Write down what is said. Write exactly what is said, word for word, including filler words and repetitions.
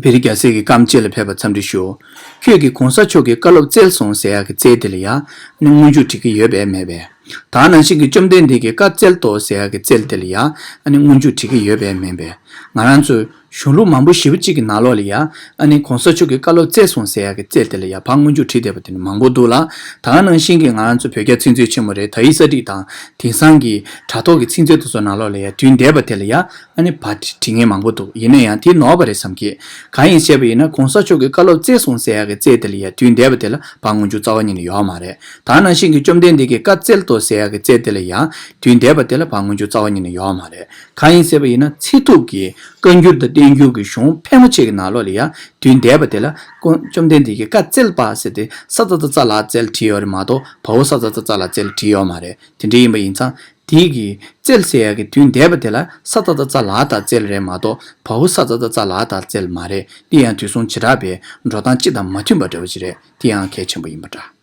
བེ་རི་རྒྱལ་སྲས་ཀྱི་བཀའ་མ་ཅིག་ལ་ཕེབས་པར་འཚམས་འདྲི་ཞུ། ཁྱོད་ཀྱིས་གོང་ས་མཆོག་གི་བཀའ་སློབ་བསྩལ་སོང་ཟེར་ཡག་གི་བསྩལ་དེ་ལ་ཡ། ཨ་ནི་སྔོན་འཇུག་བྲི་གི་ཡོད་པས་མེད་པས། ད་ག་ནང་བཞིན་གྱི་བཅོམ་ལྡན་འདས་ཀྱིས་བཀའ་སྩལ་ཏོ་ཟེར་ཡག་གི་བསྩལ་དེ་ལ་ཡ། ཨ་ནི་སྔོན་འཇུག་བྲི་གི་ཡོད་པས་མེད་པས། ང་རང་ཚོའི་གཞུང་ལུགས་མང་པོ་ཞེ་པོ་ཅིག་གི་ནང་ལོགས་ལ་ཡ། ཨ་ནི་གོང་ས་མཆོག་གིས་བཀའ་སློབ་བསྩལ་སོང་ཟེར་ཡག་གི་བསྩལ་དེ་ལ་ཡ་ཕར་སྔོན་འཇུག་བྲིས་བསྡད་པ་དེ་ནི་མང་པོ་འདུག་ལ། ད་ག་ནང་བཞིན་གྱི་ང་རང་ཚོ་བོད་རྒྱ་ཚིག་མཛོད་ཆེན་མོ་རེད། དག་ཡིག་གསར་བསྒྲིགས་དང་དེང་སང་གི་དྲ་ཐོག་གི་ཚིག་མཛོད་དེ་ཚོ་ནང་ལོགས་ལ་ཡ་བསྡུས་བསྡད་པ་དེ་ལ་ཡ། ཨ་ནི་ཕར་བྲི་བྲི་མཁན་མང་པོ་འདུག་ཡིན་ན་ཡང་དེ་ནོར་བ་རེད་བསམ་གི། གང་ཡིན་ཟེར་བ་ཡིན་ན་གོང་ས་མཆོག་གིས་བཀའ་སློབ་བསྩལ་སོང་ཟེར་ཡག་གི་བསྩལ་དེ་ལ་ཡ་བསྡུས་བསྡད་པ་དེ་ལ་ཕར་སྔོན་འཇུག་རྩ་བ་ཉིད་ནས་ཡོད་མ་རེད། ད་ག་ནང་བཞིན་གྱི་བཅོམ་ལྡན་འདས་ཀྱིས་བཀའ་སྩལ་ཏོ་ཟེར་ཡག་གི་བསྩལ་དེ་ལ་ཡ་བསྡུས་བསྡད་པ་དེ་ལ་ཕར་སྔོན་འཇུག་རྩ་བ་ཉིད་ནས་ཡོད་མ་རེད། གང་ཡིན་ཟེར་བ་ཡིན་ན་ཚེ་ཐུབ་ཀྱིས་བཀའ་འགྱུར་དང་བསྟན་འགྱུར་གྱི་གཞུང་ཕལ་མོ་ཆེ་གི་ནང་ལོགས་ལ་ཡ་བསྡུས་བསྡད་པ་དེ་ལ་ཀོ་བཅོམ་ལྡན་འདས་ཀྱིས་བཀའ་སྩལ་པ་ཟེར་ཏེ་ས་ཏ་བཏགས་སྩ་ལ་སྩལ་བྲིས་ཡོད་རེད་མ་གཏོགས་བའོ་ས་ཏ་བཏགས་སྩ་ལ་སྩལ་བྲིས་ཡོད་མ་རེད། དེ་འདྲ་ཡིན་པ་ཡིན་ཙང་དེ་གི་སྩལ་ཟེར་ཡག་གི་བསྡུས་བསྡད་པ་དེ་ལ་ས་ཏ་བཏགས་སྩ་ལ་བཏགས་སྩལ་རེད་མ་གཏོགས་བའོ་ས་ཏ་བཏགས་སྩ་ལ་བཏགས་སྩལ་མ་རེད། དེ་ཡང་དུས་གསུམ་བྱེ་བྲག་པའི་འགྲོ་སྟངས་སྤྱི་དང་མ་མཐུན་པ་འདྲ་བོ་ཞིག་རེད། དེ་ཡང་གལ་ཆེན་པོ་ཡིན་པ་འདྲ།